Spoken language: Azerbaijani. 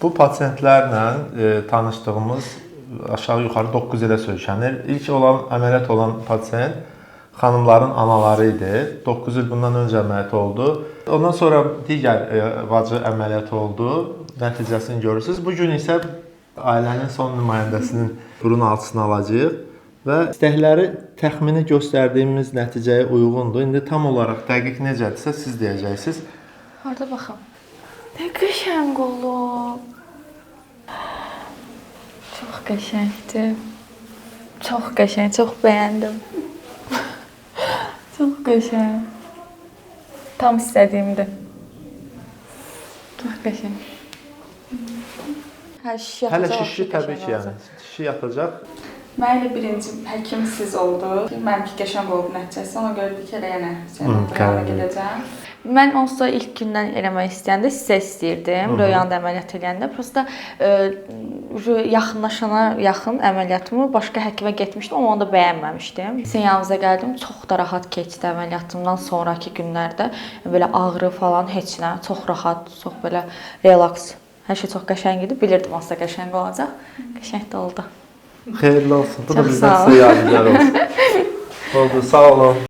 Bu pasientlərlə tanışdığımız aşağı-yuxarı 9 ilə söykənir. İlk olan əməliyyat olan pasient xanımların anaları idi. 9 il bundan öncə əməliyyat oldu. Ondan sonra digər bacı əməliyyat oldu. Nəticəsini görürsüz. Bu gün isə ailənin son nümayəndəsinin burun alçısını alacağıq və istəkləri təxmini göstərdiyimiz nəticəyə uyğundur. İndi tam olaraq dəqiq necədirsə siz deyəcəksiniz. Harda baxım? Nə qəşəng olub. Çox qəşəngdir. Çox qəşəng, çox bəyəndim. Çox qəşəng. Tam istədiyimdir. Çox qəşəng. Hə, şiş Hələ yatacaq, şişi təbii ki, yəni şişi yatacaq. Mənə elə birinci həkim siz oldunuz. Mənimki qəşəng olub nəticəsi. Ona görə də ki, elə yenə sənin yanına gedəcəm. Mən onsuz da ilk gündən eləmək istəyəndə sizə istəyirdim. Röyan da əməliyyat eləyəndə. Prosta yaxınlaşana yaxın əməliyyatımı başqa həkimə getmişdim, amma onu da bəyənməmişdim. Sizin yanınıza gəldim, çox da rahat keçdi əməliyyatımdan sonrakı günlərdə. Belə ağrı falan heç nə, çox rahat, çox belə relaks. Hər şey çox qəşəng idi. Bilirdim onsuz da qəşəng olacaq. Qəşəng də oldu. Xeyirli olsun. Bu da Çox bizdən sağ ol. sizə yadigar olsun. Oldu, sağ olun.